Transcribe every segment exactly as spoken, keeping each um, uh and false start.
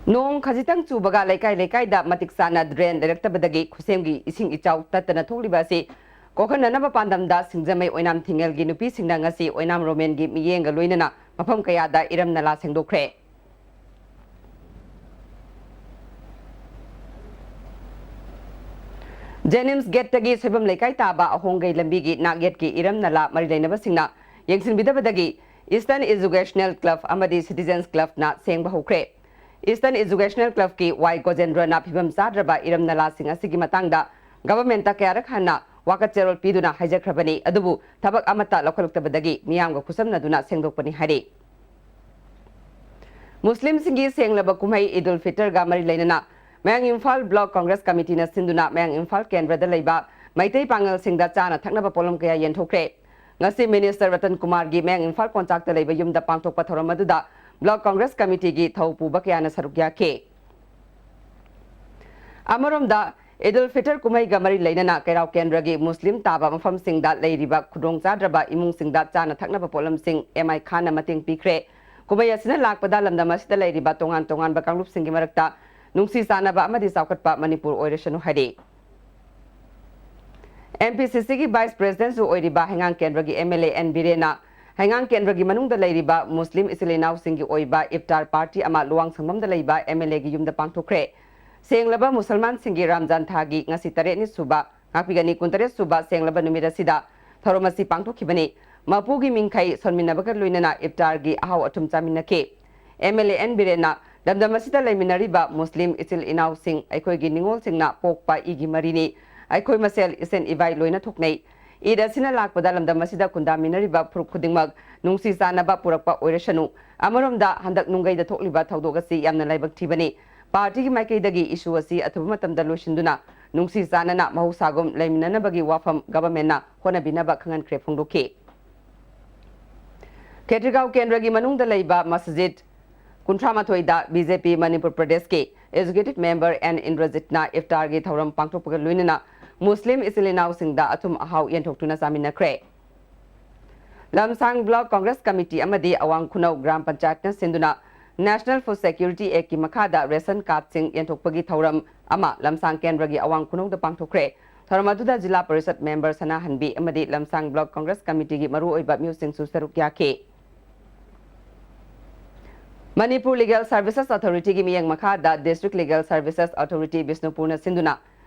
ꯅꯣꯡ ꯈꯖꯤꯛꯇꯪ ꯆꯨꯕꯒ ꯂꯩꯀꯥꯏ ꯂꯩꯀꯥꯏꯗ ꯃꯇꯤꯛ ꯆꯥꯅ drain ꯂꯩꯔꯛꯇꯕꯗꯒꯤ ꯈꯨꯠꯁꯦꯝꯒꯤ ꯏꯁꯤꯡ ꯏꯆꯥꯎ ꯇꯠꯇꯅ ꯊꯣꯛꯂꯤꯕ ꯑꯁꯤ ꯀꯣꯛꯍꯟꯅꯅꯕ ꯄꯥꯟꯗꯝꯗ ꯁꯤꯡꯖꯃꯩ ꯑꯣꯏꯅꯥꯝ ꯊꯤꯡꯉꯦꯜꯒꯤ ꯅꯨꯄꯤꯁꯤꯡꯅ ꯉꯁꯤ ꯑꯣꯏꯅꯥꯝ ꯔꯣꯃꯦꯟꯒꯤ ꯃꯤꯠꯌꯦꯡꯒ ꯂꯣꯏꯅꯅ ꯃꯐꯝ ꯀꯌꯥꯗ ꯏꯔꯝ ꯅꯂꯥ ꯁꯦꯡꯗꯣꯛꯈ꯭ꯔꯦ꯫ ꯖꯦꯅꯤꯝꯁ ꯒꯦꯠꯇꯒꯤ ꯁꯣꯏꯕꯝ ꯂꯩꯀꯥꯏ ꯇꯥꯕ ꯑꯍꯣꯡꯒꯩ ꯂꯝꯕꯤꯒꯤ ꯅꯥꯛꯌꯦꯠꯀꯤ ꯏꯔꯝ ꯅꯂꯥ ꯃꯔꯤ ꯂꯩꯅꯕꯁꯤꯡꯅ ꯌꯦꯡꯁꯤꯟꯕꯤꯗꯕꯗꯒꯤ Eastern Educational Club ꯑꯃꯗꯤ Citizens Clubꯅ ꯁꯦꯡꯕ ꯍꯧꯈ꯭ꯔꯦ꯫ Eastern Educational Clubꯀꯤ ꯋꯥꯏ ꯒꯣꯖꯦꯟꯗ꯭ꯔꯅ ꯐꯤꯕꯝ ꯆꯥꯗ꯭ꯔꯕ ꯏꯔꯝ ꯅꯂꯥꯁꯤꯡ ꯑꯁꯤꯒꯤ ꯃꯇꯥꯡꯗ ꯒꯚꯔꯟꯃꯦꯟꯠꯇ ꯀꯌꯥꯔꯛ ꯍꯟꯅ ꯋꯥꯀꯠ ꯆꯦꯔꯣꯜ ꯄꯤꯗꯨꯅ ꯍꯥꯏꯖꯈ꯭ꯔꯕꯅꯤ, ꯑꯗꯨꯕꯨ ꯊꯕꯛ ꯑꯃꯠꯇ ꯂꯧꯈꯠꯂꯛꯇꯕꯗꯒꯤ ꯃꯤꯌꯥꯝꯒ ꯈꯨꯠꯁꯝꯅꯗꯨꯅ ꯁꯦꯡꯗꯣꯛꯄꯅꯤ ꯍꯥꯏꯔꯤ꯫ ꯃꯨꯁꯂꯤꯝꯁꯤꯡꯒꯤ ꯁꯦꯡꯂꯕ ꯀꯨꯝꯍꯩ ꯏꯗꯨꯜ ꯐꯤꯇꯔꯒ ꯃꯔꯤ ꯂꯩꯅꯅ ꯃꯌꯥꯡ ꯏꯝꯐꯥꯜ ꯕ꯭ꯂꯣꯛ ꯀꯣꯡꯒ꯭ꯔꯦꯁ ꯀꯃꯤꯇꯤꯅ ꯁꯤꯟꯗꯨꯅ ꯃꯌꯥꯡ ꯏꯝꯐꯥꯜ ꯀꯦꯟꯗ꯭ꯔꯗ ꯂꯩꯕ ꯃꯩꯇꯩ ꯄꯥꯉꯜꯁꯤꯡꯗ ꯆꯥꯅ ꯊꯛꯅꯕ ꯄꯣꯠꯂꯝ ꯀꯌꯥ ꯌꯦꯟꯊꯣꯛꯈ꯭ꯔꯦ꯫ ꯉꯁꯤ ꯃꯤꯅꯤꯁꯇꯔ ꯔꯇꯟ ꯀꯨꯃꯥꯔꯒꯤ ꯃꯌꯥꯡ ꯏꯝꯐꯥꯜ ꯀꯣꯟꯆꯥꯛꯇ ꯂꯩꯕ ꯌꯨꯝꯗ ꯄꯥꯡꯊꯣꯛꯄ ꯊꯧꯔꯝ ꯑꯗꯨꯗ ꯕ꯭ꯂꯣꯛ ꯀꯣꯡꯒ꯭ꯔꯦꯁ ꯀꯃꯤꯇꯤꯒꯤ ꯊꯧ ꯄꯨꯕ ꯀꯌꯥꯅ ꯁꯔꯨꯛ ꯌꯥꯈꯤ꯫ ꯑꯃꯔꯣꯝꯗ, ꯏꯗꯨꯜ ꯐꯤꯇꯔ ꯀꯨꯝꯍꯩꯒ ꯃꯔꯤ ꯂꯩꯅꯅ ꯀꯩꯔꯥꯎ ꯀꯦꯟꯗ꯭ꯔꯒꯤ ꯃꯨꯁꯂꯤꯝ ꯇꯥꯕ ꯃꯐꯝꯁꯤꯡꯗ ꯂꯩꯔꯤꯕ ꯈꯨꯗꯣꯡꯆꯥꯗ꯭ꯔꯕ ꯏꯃꯨꯡꯁꯤꯡꯗ ꯆꯥꯅ ꯊꯛꯅꯕ ꯄꯣꯠꯂꯝꯁꯤꯡ ꯑꯦꯝ ꯑꯥꯏ ꯈꯥꯟꯅ ꯃꯇꯦꯡ ꯄꯤꯈ꯭ꯔꯦ꯫ ꯀꯨꯝꯍꯩ ꯑꯁꯤꯅ ꯂꯥꯛꯄꯗ ꯂꯝꯗꯝ ꯑꯁꯤꯗ ꯂꯩꯔꯤꯕ ꯇꯣꯉꯥꯟ ꯇꯣꯉꯥꯟꯕ ꯀꯥꯡꯂꯨꯞꯁꯤꯡꯒꯤ ꯃꯔꯛꯇ ꯅꯨꯡꯁꯤ ꯆꯥꯟꯅꯕ ꯑꯃꯗꯤ ꯆꯥꯎꯈꯠꯄ ꯃꯅꯤꯄꯨꯔ ꯑꯣꯏꯔꯁꯅꯨ ꯍꯥꯏꯔꯤ꯫ ꯑꯦꯝ ꯄꯤ ꯁꯤ ꯁꯤꯒꯤ ꯚꯥꯏꯁ ꯄ꯭ꯔꯦꯁꯤꯗꯦꯟꯠꯁꯨ ꯑꯣꯏꯔꯤꯕ ꯍꯩꯉꯥꯡ ꯀꯦꯟꯗ꯭ꯔꯒꯤ ꯑꯦꯝ ꯑꯦꯜ ꯑꯦ ꯑꯦꯟ ꯕꯤꯔꯦꯟꯅ ꯍꯩꯉꯥꯡ ꯀꯦꯟꯗ꯭ꯔꯒꯤ ꯃꯅꯨꯡꯗ ꯂꯩꯔꯤꯕ ꯃꯨꯁꯂꯤꯝ ꯏꯆꯤꯜ ꯏꯅꯥꯎꯁꯤꯡꯒꯤ ꯑꯣꯏꯕ ꯏꯐꯇꯥꯔ ꯄꯥꯔꯇꯤ ꯑꯃ ꯂꯨꯋꯥꯡꯁꯪꯕꯝꯗ ꯂꯩꯕ ꯑꯦꯝ ꯑꯦꯜ ꯑꯦꯒꯤ ꯌꯨꯝꯗ ꯄꯥꯡꯊꯣꯛꯈ꯭ꯔꯦ꯫ ꯁꯦꯡꯂꯕ ꯃꯨꯁꯜꯃꯥꯟꯁꯤꯡꯒꯤ ꯔꯝꯖꯥꯟ ꯊꯥꯒꯤ ꯉꯁꯤ ꯇꯔꯦꯠꯅꯤ ꯁꯨꯕ, ꯉꯥꯛꯄꯤꯒꯅꯤ, ꯀꯨꯟꯇꯔꯦꯠ ꯁꯨꯕ ꯁꯦꯡꯂꯕ ꯅꯨꯃꯤꯠ ꯑꯁꯤꯗ ꯊꯧꯔꯝ ꯑꯁꯤ ꯄꯥꯡꯊꯣꯛꯈꯤꯕꯅꯤ꯫ ꯃꯄꯨꯒꯤ ꯃꯤꯡꯈꯩ ꯁꯣꯟꯃꯤꯟꯅꯕꯒ ꯂꯣꯏꯅꯅ ꯏꯐꯇꯥꯔꯒꯤ ꯑꯍꯥꯎ ꯑꯊꯨꯝ ꯆꯥꯃꯤꯟꯅꯈꯤ꯫ ꯑꯦꯝ ꯑꯦꯜ ꯑꯦ ꯑꯦꯟ ꯕꯤꯔꯦꯟꯅ ꯂꯝꯗꯝ ꯑꯁꯤꯗ ꯂꯩꯃꯤꯟꯅꯔꯤꯕ ꯃꯨꯁꯂꯤꯝ ꯏꯆꯤꯜ ꯏꯅꯥꯎꯁꯤꯡ, ꯑꯩꯈꯣꯏꯒꯤ ꯅꯤꯉꯣꯜꯁꯤꯡꯅ ꯄꯣꯛꯄ ꯏꯒꯤ ꯃꯔꯤꯅꯤ꯫ ꯑꯩꯈꯣꯏ ꯃꯁꯦꯜ ꯏꯁꯦꯟ ꯏꯕꯥꯏ ꯂꯣꯏꯅ ꯊꯣꯛꯅꯩ꯫ ꯏꯗ ꯑꯁꯤꯅ ꯂꯥꯛꯄꯗ ꯂꯝꯗꯝ ꯑꯁꯤꯗ ꯈꯨꯟꯗꯥꯃꯤꯟꯅꯔꯤꯕ ꯐꯨꯔꯨꯞ ꯈꯨꯗꯤꯡꯃꯛ ꯅꯨꯡꯁꯤ ꯆꯥꯟꯅꯕ ꯄꯨꯔꯛꯄ ꯑꯣꯏꯔꯁꯅꯨ꯫ ꯑꯃꯔꯣꯝꯗ, ꯍꯟꯗꯛ ꯅꯨꯡꯒꯩꯗ ꯊꯣꯛꯂꯤꯕ ꯊꯧꯗꯣꯛ ꯑꯁꯤ ꯌꯥꯝꯅ ꯂꯥꯏꯕꯛ ꯊꯤꯕꯅꯤ꯫ ꯄꯥꯔꯇꯤꯒꯤ ꯃꯥꯏꯀꯩꯗꯒꯤ ꯏꯁꯨ ꯑꯁꯤ ꯑꯊꯨꯕ ꯃꯇꯝꯗ ꯂꯣꯏꯁꯤꯟꯗꯨꯅ ꯅꯨꯡꯁꯤ ꯆꯥꯟꯅꯅ ꯃꯍꯧꯁꯥꯒꯨꯝ ꯂꯩꯃꯤꯟꯅꯅꯕꯒꯤ ꯋꯥꯐꯝ ꯒꯚꯔꯟꯃꯦꯟꯠꯅ ꯍꯣꯠꯅꯕꯤꯅꯕ ꯈꯪꯍꯟꯈ꯭ꯔꯦ ꯐꯣꯡꯗꯣꯛꯈꯤ꯫ ꯈꯦꯇ꯭ꯔꯤꯒꯥꯎ ꯀꯦꯟꯗ꯭ꯔꯒꯤ ꯃꯅꯨꯡꯗ ꯂꯩꯕ ꯃꯁꯖꯤꯗ ꯀꯨꯟꯊ꯭ꯔꯥ ꯃꯥꯊꯣꯏꯗ ꯕꯤ ꯖꯦ ꯄꯤ ꯃꯅꯤꯄꯨꯔ ꯄ꯭ꯔꯗꯦꯁꯀꯤ ꯑꯦꯛꯖꯤꯀ꯭ꯌꯨꯇꯤꯚ ꯃꯦꯝꯕꯔ ꯑꯦꯟ ꯏꯟꯗ꯭ꯔꯖꯤꯠꯅ ꯏꯐꯇꯥꯔꯒꯤ ꯊꯧꯔꯝ ꯄꯥꯡꯊꯣꯛꯄꯒ ꯂꯣꯏꯅꯅ ꯃꯨꯁꯂꯤꯝ ꯏꯆꯤꯜ ꯏꯅꯥꯎꯁꯤꯡꯗ ꯑꯊꯨꯝ ꯑꯍꯥꯎ ꯌꯦꯟꯊꯣꯛꯇꯨꯅ ꯆꯥꯃꯤꯟꯅꯈ꯭ꯔꯦ꯫ ꯂꯝꯁꯥꯡ ꯕ꯭ꯂꯣꯛ ꯀꯣꯡꯒ꯭ꯔꯦꯁ ꯀꯃꯤꯇꯤ ꯑꯃꯗꯤ ꯑꯋꯥꯡ ꯈꯨꯅꯧ ꯒ꯭ꯔꯥꯝ ꯄꯟꯆꯥꯌꯠꯅ ꯁꯤꯟꯗꯨꯅ National Food Security Act ꯀꯤ ꯃꯈꯥꯗ ration card ꯁꯤꯡ ꯌꯦꯟꯊꯣꯛꯄꯒꯤ ꯊꯧꯔꯝ ꯑꯃ ꯂꯝꯁꯥꯡ ꯀꯦꯟꯗ꯭ꯔꯒꯤ ꯑꯋꯥꯡ ꯈꯨꯅꯧꯗ ꯄꯥꯡꯊꯣꯛꯈ꯭ꯔꯦ꯫ ꯊꯧꯔꯝ ꯑꯗꯨꯗ ꯖꯤꯂꯥ ꯄꯔꯤꯁꯠ member ꯁꯅꯥꯍꯟꯕꯤ ꯑꯃꯗꯤ ꯂꯝꯁꯥꯡ block Congress committee ꯒꯤ ꯃꯔꯨꯑꯣꯏꯕ ꯃꯤꯑꯣꯏꯁꯤꯡꯁꯨ ꯁꯔꯨꯛ ꯌꯥꯈꯤ꯫ Manipur Legal Services Authority ꯒꯤ ꯃꯤꯠꯌꯦꯡ ꯃꯈꯥꯗ District Legal Services Authority ꯕꯤꯁꯅꯨꯄꯨꯔꯅ ꯁꯤꯟꯗꯨꯅ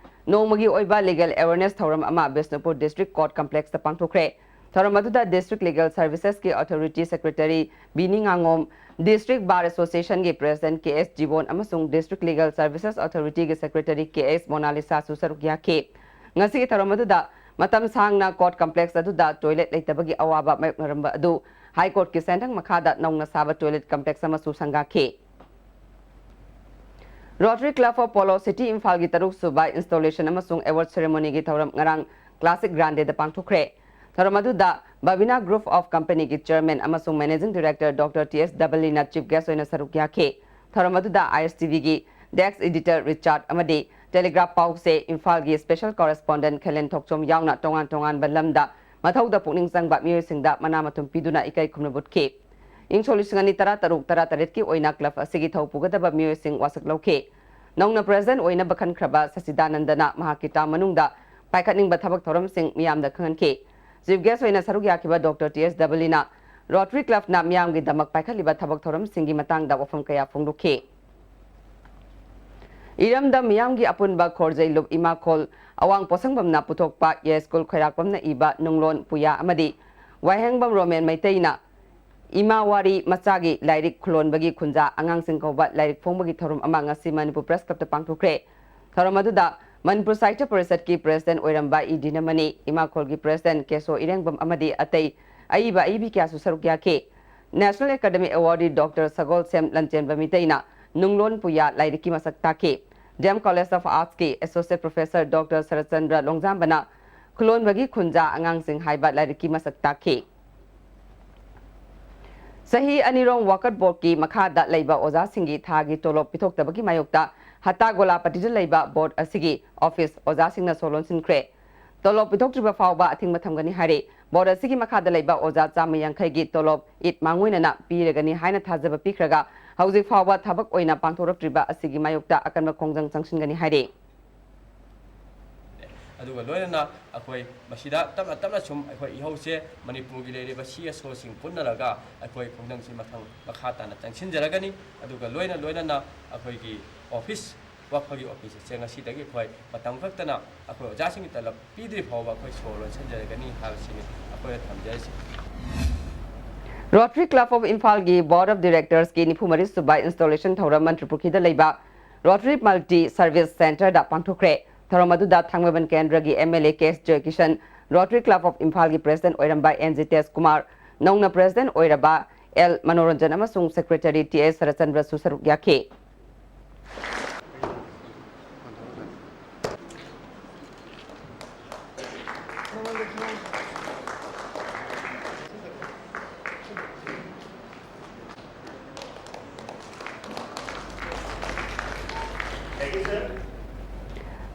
ꯅꯣꯡꯃꯒꯤ ꯑꯣꯏꯕ legal awareness ꯊꯧꯔꯝ ꯑꯃ ꯕꯤꯁꯅꯨꯄꯨꯔ District Court Complex ꯇ ꯄꯥꯡꯊꯣꯛꯈ꯭ꯔꯦ꯫ ꯊꯧꯔꯝ ꯑꯗꯨꯗ District Legal Services ꯀꯤ Authority Secretary ꯕꯤꯅꯤ ꯉꯥꯉꯣꯝ, District Bar Association ꯒꯤ President ꯀꯦ ꯑꯦꯁ ꯖꯤꯕꯣꯟ ꯑꯃꯁꯨꯡ District Legal Services Authority ꯒꯤ Secretary ꯀꯦ ꯑꯦꯁ ꯃꯣꯅꯥꯂꯤꯁꯥꯁꯨ ꯁꯔꯨꯛ ꯌꯥꯈꯤ꯫ ꯉꯁꯤꯒꯤ ꯊꯧꯔꯝ ꯑꯗꯨꯗ ꯃꯇꯝ ꯁꯥꯡꯅ court complex ꯑꯗꯨꯗ toilet ꯂꯩꯇꯕꯒꯤ ꯑꯋꯥꯕ ꯃꯥꯌꯣꯛꯅꯔꯝꯕ ꯑꯗꯨ High Court ꯀꯤ ꯁꯦꯟꯊꯪ ꯃꯈꯥꯗ ꯅꯧꯅ ꯁꯥꯕ toilet complex ꯑꯃꯁꯨ ꯁꯪꯒꯥꯈꯤ꯫ Rotary Club of Polo City ꯏꯝꯐꯥꯜꯒꯤ ꯇꯔꯨꯛ ꯁꯨꯕ installation ꯑꯃꯁꯨꯡ award ceremony ꯒꯤ ꯊꯧꯔꯝ ꯉꯔꯥꯡ Classic Grande ꯗ ꯄꯥꯡꯊꯣꯛꯈ꯭ꯔꯦ꯫ ꯊꯧꯔꯝ ꯑꯗꯨꯗ Babina Group of Company ꯒꯤ Chairman ꯑꯃꯁꯨꯡ Managing Director Doctor ꯇꯤ ꯑꯦꯁ ꯗꯕꯂꯤꯅ chief guest ꯑꯣꯏꯅ ꯁꯔꯨꯛ ꯌꯥꯈꯤ꯫ ꯊꯧꯔꯝ ꯑꯗꯨꯗ ꯑꯥꯏ ꯑꯦꯁ ꯇꯤ ꯚꯤ ꯒꯤ Desk Editor Richard ꯑꯃꯗꯤ Telegraph ꯄꯥꯎꯆꯦ ꯏꯝꯐꯥꯜꯒꯤ Special Correspondent ꯈꯦꯂꯦꯟ ꯊꯣꯛꯆꯣꯝ ꯌꯥꯎꯅ ꯇꯣꯉꯥꯟ ꯇꯣꯉꯥꯟꯕ ꯂꯝꯗ ꯃꯊꯧꯗ ꯄꯨꯛꯅꯤꯡ ꯆꯪꯕ ꯃꯤꯑꯣꯏꯁꯤꯡꯗ ꯃꯅꯥ ꯃꯊꯨꯝ ꯄꯤꯗꯨꯅ ꯏꯀꯥꯏ ꯈꯨꯝꯅꯕ ꯎꯠꯈꯤ꯫ ꯏꯪ ꯁꯣꯛ ꯂꯤꯁꯤꯡ ꯑꯅꯤ ꯇꯔꯥ ꯇꯔꯨꯛ ꯇꯔꯥ ꯇꯔꯦꯠꯀꯤ ꯑꯣꯏꯅ club ꯑꯁꯤꯒꯤ ꯊꯧ ꯄꯨꯒꯗꯕ ꯃꯤꯑꯣꯏꯁꯤꯡ ꯋꯥꯁꯛ ꯂꯧꯈꯤ꯫ ꯅꯧꯅ president ꯑꯣꯏꯅꯕ ꯈꯟꯈ꯭ꯔꯕ ꯁꯆꯤꯗꯥꯅꯟꯗꯅ ꯃꯍꯥꯛꯀꯤ term ꯃꯅꯨꯡꯗ ꯄꯥꯏꯈꯠꯅꯤꯡꯕ ꯊꯕꯛ ꯊꯧꯔꯝꯁꯤꯡ ꯃꯤꯌꯥꯝꯗ ꯈꯪꯍꯟꯈꯤ꯫ Chief guest ꯑꯣꯏꯅ ꯁꯔꯨꯛ ꯌꯥꯈꯤꯕ ꯗꯣꯛꯇꯔ ꯇꯤ ꯑꯦꯁ ꯗꯕꯂꯤꯅ Rotary Club ꯅ ꯃꯤꯌꯥꯝꯒꯤꯗꯃꯛ ꯄꯥꯏꯈꯠꯂꯤꯕ ꯊꯕꯛ ꯊꯧꯔꯝꯁꯤꯡꯒꯤ ꯃꯇꯥꯡꯗ ꯋꯥꯐꯝ ꯀꯌꯥ ꯐꯣꯡꯗꯣꯛꯈꯤ꯫ ꯏꯔꯝꯗꯝ ꯃꯤꯌꯥꯝꯒꯤ ꯑꯄꯨꯟꯕ ꯈꯣꯔꯖꯩ ꯂꯨꯞ ꯏꯃꯥꯈꯣꯜ ꯑꯋꯥꯡ ꯄꯣꯠꯁꯪꯕꯝꯅ ꯄꯨꯊꯣꯛꯄ ꯌꯥꯏꯁ꯭ꯀꯨꯜ ꯈꯣꯏꯔꯥꯛꯄꯝꯅ ꯏꯕ ꯅꯨꯡꯂꯣꯟ ꯄꯨꯌꯥ ꯑꯃꯗꯤ ꯋꯥꯍꯦꯡꯕꯝ ꯔꯣꯃꯦꯟ ꯃꯩꯇꯩꯅ ꯏꯃꯥ ꯋꯥꯔꯤ ꯃꯆꯥꯒꯤ ꯂꯥꯏꯔꯤꯛ ꯈꯨꯂꯣꯟꯕꯒꯤ ꯈꯨꯟꯖꯥ ꯑꯉꯥꯡꯁꯤꯡ ꯀꯧꯕ ꯂꯥꯏꯔꯤꯛ ꯐꯣꯡꯕꯒꯤ ꯊꯧꯔꯝ ꯑꯃ ꯉꯁꯤ ꯃꯅꯤꯄꯨꯔ Press Club ꯇ ꯄꯥꯡꯊꯣꯛꯈ꯭ꯔꯦ꯫ ꯊꯧꯔꯝ ꯑꯗꯨꯗ ꯃꯅꯤꯄꯨꯔ ꯁꯥꯍꯤꯇ꯭ꯌ ꯄꯔꯤꯁꯠꯀꯤ President ꯑꯣꯏꯔꯝꯕ ꯏ ꯗꯤꯅꯃꯅꯤ, ꯏꯃꯥꯈꯣꯜꯒꯤ President ꯀꯦꯁꯣ ꯏꯔꯦꯡꯕꯝ ꯑꯃꯗꯤ ꯑꯇꯩ ꯑꯏꯕ ꯑꯏꯕꯤ ꯀꯌꯥꯁꯨ ꯁꯔꯨꯛ ꯌꯥꯈꯤ꯫ National Academy Awardee doctor Sagolsem Lanchenba ꯃꯤꯇꯩꯅ ꯅꯨꯡꯂꯣꯟ ꯄꯨꯌꯥ ꯂꯥꯏꯔꯤꯛꯀꯤ ꯃꯁꯛ ꯇꯥꯛꯈꯤ꯫ D M College of Arts ꯀꯤ Associate Professor ꯗꯣꯛꯇꯔ ꯁꯔꯠꯆꯟꯗ꯭ꯔ ꯂꯣꯡꯖꯥꯝꯕꯅ ꯈꯨꯂꯣꯟꯕꯒꯤ ꯈꯨꯟꯖꯥ ꯑꯉꯥꯡꯁꯤꯡ ꯍꯥꯏꯕ ꯂꯥꯏꯔꯤꯛꯀꯤ ꯃꯁꯛ ꯇꯥꯛꯈꯤ꯫ ꯆꯍꯤ ꯑꯅꯤꯔꯣꯝ ꯋꯥꯀꯠ ꯕꯣꯔꯗꯀꯤ ꯃꯈꯥꯗ ꯂꯩꯕ ꯑꯣꯖꯥꯁꯤꯡꯒꯤ ꯊꯥꯒꯤ ꯇꯣꯂꯣꯞ ꯄꯤꯊꯣꯛꯇꯕꯒꯤ ꯃꯥꯌꯣꯛꯇ ꯍꯠꯇꯥ ꯒꯣꯂꯥꯄꯇꯤꯗ ꯂꯩꯕ ꯕꯣꯔꯗ ꯑꯁꯤꯒꯤ ꯑꯣꯐꯤꯁ ꯑꯣꯖꯥꯁꯤꯡꯅ ꯁꯣ ꯂꯣꯟꯁꯤꯟꯈ꯭ꯔꯦ꯫ ꯇꯣꯂꯣꯞ ꯄꯤꯊꯣꯛꯇ꯭ꯔꯤꯕ ꯐꯥꯎꯕ ꯑꯊꯤꯡꯕ ꯊꯝꯒꯅꯤ ꯍꯥꯏꯔꯤ꯫ ꯕꯣꯔꯗ ꯑꯁꯤꯒꯤ ꯃꯈꯥꯗ ꯂꯩꯕ ꯑꯣꯖꯥ ꯆꯥꯝꯃ ꯌꯥꯡꯈꯩꯒꯤ ꯇꯣꯂꯣꯞ ꯏꯗ ꯃꯥꯡꯑꯣꯏꯅꯅ ꯄꯤꯔꯒꯅꯤ ꯍꯥꯏꯅ ꯊꯥꯖꯕ ꯄꯤꯈ꯭ꯔꯒ, ꯍꯧꯖꯤꯛ ꯐꯥꯎꯕ ꯊꯕꯛ ꯑꯣꯏꯅ ꯄꯥꯡꯊꯣꯔꯛꯇ꯭ꯔꯤꯕ ꯑꯁꯤꯒꯤ ꯃꯥꯌꯣꯛꯇ ꯑꯀꯟꯕ ꯈꯣꯡꯖꯪ ꯆꯪꯁꯤꯟꯒꯅꯤ ꯍꯥꯏꯔꯤ꯫ ꯑꯗꯨꯒ ꯂꯣꯏꯅꯅ ꯑꯩꯈꯣꯏ ꯃꯁꯤꯗ ꯇꯞꯅ ꯇꯞꯅ ꯁꯨꯝ ꯑꯩꯈꯣꯏ ꯏꯍꯧꯁꯦ ꯃꯅꯤꯄꯨꯔꯒꯤ ꯂꯩꯔꯤꯕ ꯁꯤ ꯑꯦꯁ ꯑꯣꯁꯤꯡ ꯄꯨꯟꯅꯔꯒ ꯑꯩꯈꯣꯏ ꯈꯣꯡꯖꯪꯁꯤ ꯃꯊꯪ ꯃꯈꯥ ꯇꯥꯅ ꯆꯪꯁꯤꯟꯖꯔꯒꯅꯤ꯫ ꯑꯗꯨꯒ ꯂꯣꯏꯅ ꯂꯣꯏꯅꯅ ꯑꯩꯈꯣꯏꯒꯤ ꯑꯣꯐꯤꯁ, ꯋꯥꯐꯒꯤ ꯑꯣꯐꯤꯁ ꯑꯁꯦ ꯉꯁꯤꯗꯒꯤ ꯑꯩꯈꯣꯏ ꯃꯇꯝ ꯈꯛꯇꯅ ꯑꯩꯈꯣꯏ ꯑꯣꯖꯥꯁꯤꯡꯒꯤ ꯇꯂꯕ ꯄꯤꯗ꯭ꯔꯤ ꯐꯥꯎꯕ ꯑꯩꯈꯣꯏ ꯁꯣꯔ ꯂꯣꯟꯁꯤꯟꯖꯔꯒꯅꯤ ꯍꯥꯏꯕꯁꯤꯅꯤ ꯑꯩꯈꯣꯏꯅ ꯊꯝꯖꯔꯤꯁꯤ꯫ Rotary Club of ꯏꯝꯐꯥꯜꯒꯤ Board of Directorsꯀꯤ ꯅꯤꯐꯨ ꯃꯔꯤ ꯁꯨꯕ installation ꯊꯧꯔꯝ ꯃꯟꯇ꯭ꯔꯤꯄꯨꯈ꯭ꯔꯤꯗ ꯂꯩꯕ Rotary Multi Service Centreꯗ ꯄꯥꯡꯊꯣꯛꯈ꯭ꯔꯦ꯫ ꯊꯧꯔꯝ ꯑꯗꯨꯗ ꯊꯥꯡꯃꯩꯕꯟ ꯀꯦꯟꯗ꯭ꯔꯒꯤ M L A K S Joykishan, Rotary Club of ꯏꯝꯐꯥꯜꯒꯤ president ꯑꯣꯏꯔꯝꯕ ꯑꯦꯟ ꯖꯤ ꯇꯦꯖꯀꯨꯃꯥꯔ, ꯅꯧꯅ president ꯑꯣꯏꯔꯕ ꯑꯦꯜ ꯃꯅꯣꯔꯟꯖꯟ ꯑꯃꯁꯨꯡ secretary ꯇꯤ ꯑꯦꯁ ꯁꯔꯠꯆꯟꯗ꯭ꯔꯁꯨ ꯁꯔꯨꯛ ꯌꯥꯈꯤ꯫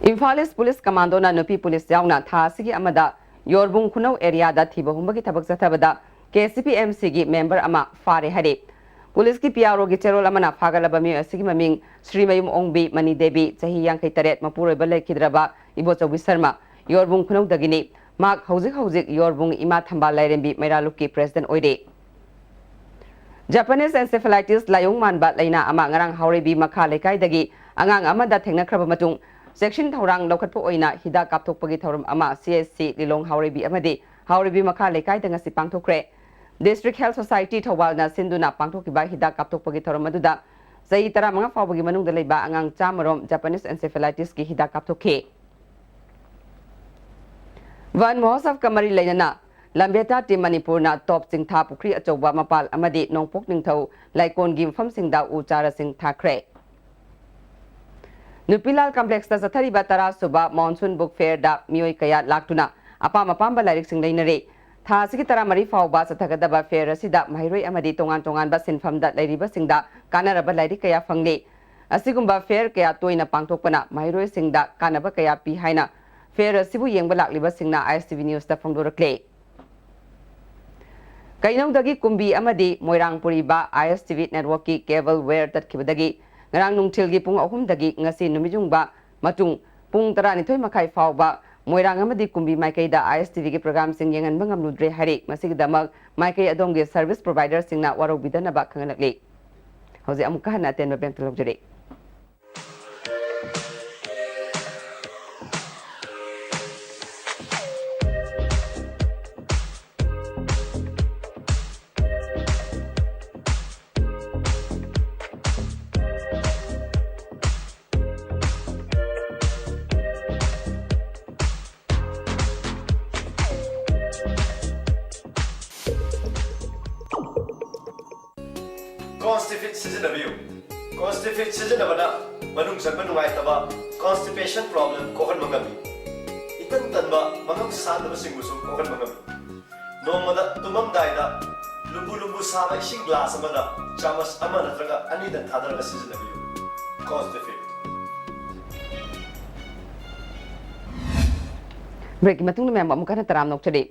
ꯏꯝꯐꯥꯜ ꯏꯁ ꯄꯨꯂꯤꯁ ꯀꯃꯥꯟꯗꯣꯅ ꯅꯨꯄꯤ ꯄꯨꯂꯤꯁ ꯌꯥꯎꯅ ꯊꯥ ꯑꯁꯤꯒꯤ ꯑꯃꯗ ꯌꯣꯔꯕꯨꯡ ꯈꯨꯅꯧ ꯑꯦꯔꯤꯌꯥꯗ ꯊꯤꯕ ꯍꯨꯝꯕꯒꯤ ꯊꯕꯛ ꯆꯠꯊꯕꯗ ꯀꯦ ꯁꯤ ꯄꯤ ꯑꯦꯝ ꯁꯤꯒꯤ member ꯑꯃ ꯐꯥꯔꯦ ꯍꯥꯏꯔꯤ꯫ ꯄꯨꯂꯤꯁꯀꯤ ꯄꯤ ꯑꯥꯔ ꯑꯣꯒꯤ ꯆꯦꯔꯣꯜ ꯑꯃꯅ ꯐꯥꯒꯠꯂꯕ ꯃꯤꯑꯣꯏ ꯑꯁꯤꯒꯤ ꯃꯃꯤꯡ ꯁ꯭ꯔꯤꯃꯌꯨꯝ ꯑꯣꯡꯕꯤ ꯃꯅꯤ ꯗꯦꯕꯤ, ꯆꯍꯤ ꯌꯥꯡꯈꯩ ꯇꯔꯦꯠ, ꯃꯄꯨꯔꯣꯏꯕ ꯂꯩꯈꯤꯗ꯭ꯔꯕ ꯏꯕꯣꯆꯧꯕꯤ ꯁꯔꯃ, ꯌꯣꯔꯕꯨꯡ ꯈꯨꯅꯧꯗꯒꯤꯅꯤ꯫ ꯃꯍꯥꯛ ꯍꯧꯖꯤꯛ ꯍꯧꯖꯤꯛ ꯌꯣꯔꯕꯨꯡ ꯏꯃꯥ ꯊꯝꯕꯥꯜ ꯂꯥꯏꯔꯦꯝꯕꯤ ꯃꯩꯔꯥ ꯂꯨꯞꯀꯤ president ꯑꯣꯏꯔꯤ꯫ Japanese encephalitis ꯂꯥꯏꯑꯣꯡ ꯃꯥꯟꯕ ꯂꯥꯏꯅꯥ ꯑꯃ ꯉꯔꯥꯡ ꯍꯥꯎꯔꯩꯕꯤ ꯃꯈꯥ ꯂꯩꯀꯥꯏꯗꯒꯤ ꯑꯉꯥꯡ ꯑꯃꯗ ꯊꯦꯡꯅꯈ꯭ꯔꯕ ꯃꯇꯨꯡ, ꯆꯦꯛꯁꯤꯟ ꯊꯧꯔꯥꯡ ꯂꯧꯈꯠꯄ ꯑꯣꯏꯅ ꯍꯤꯗꯥꯛ ꯀꯥꯞꯊꯣꯛꯄꯒꯤ ꯊꯧꯔꯝ ꯑꯃ ꯁꯤ ꯑꯩꯆ ꯁꯤ ꯂꯤꯂꯣꯡ ꯍꯥꯎꯔꯩꯕꯤ ꯑꯃꯗꯤ ꯍꯥꯎꯔꯩꯕꯤ ꯃꯈꯥ ꯂꯩꯀꯥꯏꯗ ꯉꯁꯤ ꯄꯥꯡꯊꯣꯛꯈ꯭ꯔꯦ꯫ District Health Society ꯊꯧꯕꯥꯜꯅ ꯁꯤꯟꯗꯨꯅ ꯄꯥꯡꯊꯣꯛꯈꯤꯕ ꯍꯤꯗꯥꯛ ꯀꯥꯞꯊꯣꯛꯄꯒꯤ ꯊꯧꯔꯝ ꯑꯗꯨꯗ ꯆꯍꯤ ꯇꯔꯥꯃꯉꯥ ꯐꯥꯎꯕꯒꯤ ꯃꯅꯨꯡꯗ ꯂꯩꯕ ꯑꯉꯥꯡ ꯆꯥꯝꯃ ꯔꯣꯝ Japanese encephalitisꯀꯤ ꯍꯤꯗꯥꯛ ꯀꯥꯞꯊꯣꯛꯈꯤ꯫ ꯚꯟ ꯃꯍꯣꯠꯁꯕꯀ ꯃꯔꯤ ꯂꯩꯅꯅ ꯂꯝꯕꯦꯇꯥ ꯇꯤꯝ ꯃꯅꯤꯄꯨꯔꯅ ꯇꯣꯞ ꯆꯤꯡꯊꯥ ꯄꯨꯈ꯭ꯔꯤ ꯑꯆꯧꯕ ꯃꯄꯥꯜ ꯑꯃꯗꯤ ꯅꯣꯡꯄꯣꯛ ꯅꯤꯡꯊꯧ ꯂꯥꯏꯀꯣꯟꯒꯤ ꯃꯐꯝꯁꯤꯡꯗ ꯎ ꯆꯥꯔꯥꯁꯤꯡ ꯊꯥꯈ꯭ꯔꯦ꯫ ꯅꯨꯄꯤꯂꯥꯜ ꯀꯝꯄ꯭ꯂꯦꯛꯁꯇ ꯆꯠꯊꯔꯤꯕ ꯇꯔꯥ ꯁꯨꯕ ꯃꯣꯟꯁꯨꯟ ꯕꯨꯛ ꯐꯦꯌꯔꯗ ꯃꯤꯑꯣꯏ ꯀꯌꯥ ꯂꯥꯛꯇꯨꯅ ꯑꯄꯥꯝ ꯑꯄꯥꯝꯕ ꯂꯥꯏꯔꯤꯛꯁꯤꯡ ꯂꯩꯅꯔꯦ꯫ ꯊꯥ ꯑꯁꯤꯒꯤ ꯇꯔꯥꯃꯔꯤ ꯐꯥꯎꯕ ꯆꯠꯊꯒꯗꯕ ꯐꯦꯌꯔ ꯑꯁꯤꯗ ꯃꯍꯩꯔꯣꯏ ꯑꯃꯗꯤ ꯇꯣꯉꯥꯟ ꯇꯣꯉꯥꯟꯕ ꯁꯤꯟꯐꯝꯗ ꯂꯩꯔꯤꯕꯁꯤꯡꯗ ꯀꯥꯟꯅꯔꯕ ꯂꯥꯏꯔꯤꯛ ꯀꯌꯥ ꯐꯪꯂꯤ꯫ ꯑꯁꯤꯒꯨꯝꯕ ꯐꯦꯌꯔ ꯀꯌꯥ ꯇꯣꯏꯅ ꯄꯥꯡꯊꯣꯛꯄꯅ ꯃꯍꯩꯔꯣꯏꯁꯤꯡꯗ ꯀꯥꯟꯅꯕ ꯀꯌꯥ ꯄꯤ ꯍꯥꯏꯅ ꯐꯦꯌꯔ ꯑꯁꯤꯕꯨ ꯌꯦꯡꯕ ꯂꯥꯛꯂꯤꯕꯁꯤꯡꯅ ꯑꯥꯏ ꯑꯦꯁ ꯇꯤ ꯚꯤ ꯅ꯭ꯌꯨꯁꯇ ꯐꯣꯡꯗꯣꯔꯛꯂꯦ꯫ ꯀꯩꯅꯧꯗꯒꯤ ꯀꯨꯝꯕꯤ ꯑꯃꯗꯤ ꯃꯣꯏꯔꯥꯡ ꯄꯨꯔꯤꯕ ISTV networkꯀꯤ cable wire ꯇꯠꯈꯤꯕꯗꯒꯤ ꯉꯔꯥꯡ ꯅꯨꯡꯊꯤꯜꯒꯤ ꯄꯨꯡ ꯑꯍꯨꯝꯗꯒꯤ ꯉꯁꯤ ꯅꯨꯃꯤꯠꯌꯨꯡꯕ ꯃꯇꯨꯡ ꯄꯨꯡ ꯇꯔꯥꯅꯤꯊꯣꯏ ꯃꯈꯥꯏ ꯐꯥꯎꯕ ꯃꯣꯏꯔꯥꯡ ꯑꯃꯗꯤ ꯀꯨꯝꯕꯤ ꯃꯥꯏꯀꯩꯗ ISTVꯒꯤ programꯁꯤꯡ ꯌꯦꯡꯍꯟꯕ ꯉꯝꯂꯨꯗ꯭ꯔꯦ ꯍꯥꯏꯔꯤ꯫ ꯃꯁꯤꯒꯤꯗꯃꯛ ꯃꯥꯏꯀꯩ ꯑꯗꯣꯝꯒꯤ service providerꯁꯤꯡꯅ ꯋꯥꯔꯧꯕꯤꯗꯅꯕ ꯈꯪꯍꯜꯂꯛꯂꯤ꯫ ꯍꯧꯖꯤꯛ ꯑꯃꯨꯛꯀ ꯍꯟꯅ ꯑꯇꯦꯟꯕ ꯕꯦꯝꯇ ꯂꯧꯖꯔꯤ꯫ Constipate ꯁꯤꯖꯤꯟꯅꯕꯤꯌꯨ꯫ Constipate ꯁꯤꯖꯤꯟꯅꯕꯅ ꯃꯅꯨꯡ ꯆꯪꯕ ꯅꯨꯡꯉꯥꯏꯇꯕ, constipation problem ꯀꯣꯛꯍꯟꯕ ꯉꯝꯃꯤ꯫ ꯏꯇꯟ ꯇꯟꯕ, ꯃꯉꯝ ꯁꯥꯟꯗꯕꯁꯤꯡꯕꯨꯁꯨ ꯀꯣꯛꯍꯟꯕ ꯉꯝꯃꯤ꯫ ꯅꯣꯡꯃꯗ ꯇꯨꯝꯃꯝꯗꯥꯏꯗ ꯂꯨꯝꯕꯨ ꯂꯨꯝꯕꯨ ꯁꯥꯕ ꯏꯁꯤꯡ glass ꯑꯃꯗ ꯆꯥꯃꯁ ꯑꯃ ꯅꯠꯇ꯭ꯔꯒ ꯑꯅꯤꯗꯪ ꯊꯥꯗꯔꯒ ꯁꯤꯖꯤꯟꯅꯕꯤꯌꯨ꯫ Constipate꯫ Breakꯀꯤ ꯃꯇꯨꯡꯗ ꯃꯌꯥꯝ ꯑꯃꯨꯛ ꯍꯟꯅ ꯇꯔꯥꯝꯅ ꯑꯣꯛꯆꯔꯤ꯫